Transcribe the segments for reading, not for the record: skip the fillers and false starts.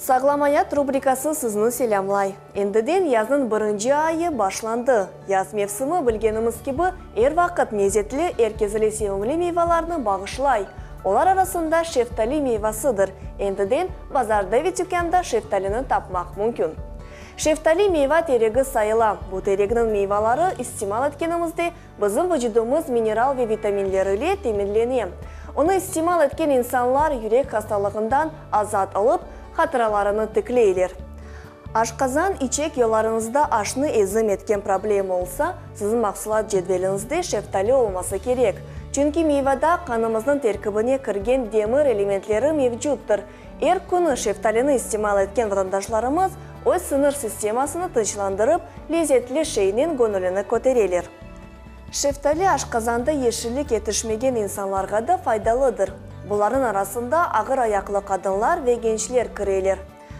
Sağlam ayat rubrikası sizni selâmlay. Endiden yaznıñ birinci ayı başlandı. Yaz mevsimi, bilgenimiz kibi, er vaqıt lezetli, er kezile sevimli meyvalarnı bağışlay. Olar arasında şeftali meyvasıdır. Endiden bazarda ve tükânda şeftalini tapmaq mümkün. Şeftali meyva teregi sayıla. Bu terekniñ meyvaları istimal etkenimizde bizim vucudımız mineral ve vitaminler ile teminlene. Onı istimal etken insanlar yürek hastalığından azat olıp, hatıralarını tikleyler. Aşqazan, içek yollarıñızda aşnı ezim etken problema olsa, siziñ mahsulat cedveliñizde şeftali olması kerek. Çünki meyvada qanımıznıñ terkibine kirgen demir elementleri mevcuttır. Er künü şeftalini istimal etken vatandaşlarımız öz siñir sistemasını tınçlandırıp, lezetli şeynen göñülini kötereler. Şeftali aşqazanda yeşillik yetişmegen insanlarğa da faydalıdır. Bularnıñ arasında ağır ayaqlı qadınlar ve gençler kireler.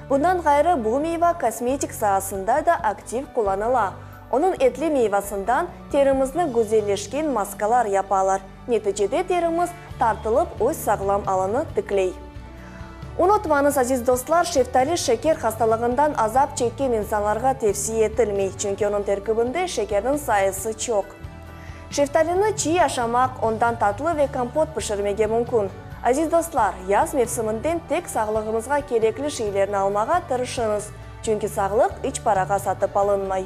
Bundan ğayrı, bu meyva kosmetik saasında da aktiv qullanıla. Onıñ etli meyvasından terimizni güzelleşken maskalar yapalar. Neticede terimiz tartılıp öz sağlam alını tikley. Unutmañız, aziz dostlar, şeftali şeker hastalığından azap çekken insanlarğa tevsiye etilmey, çünki onıñ terkibinde şekerniñ sayısı çoq. Şeftalini çiy aşamaq, ondan tatlı ve kompot pişirmege mümkün. Aziz dostlar, yaz mevsiminden tek sağlığımızğa kerekli şeylerni almağa tırışıñız, çünki sağlıq iç parağa satıp alınmay.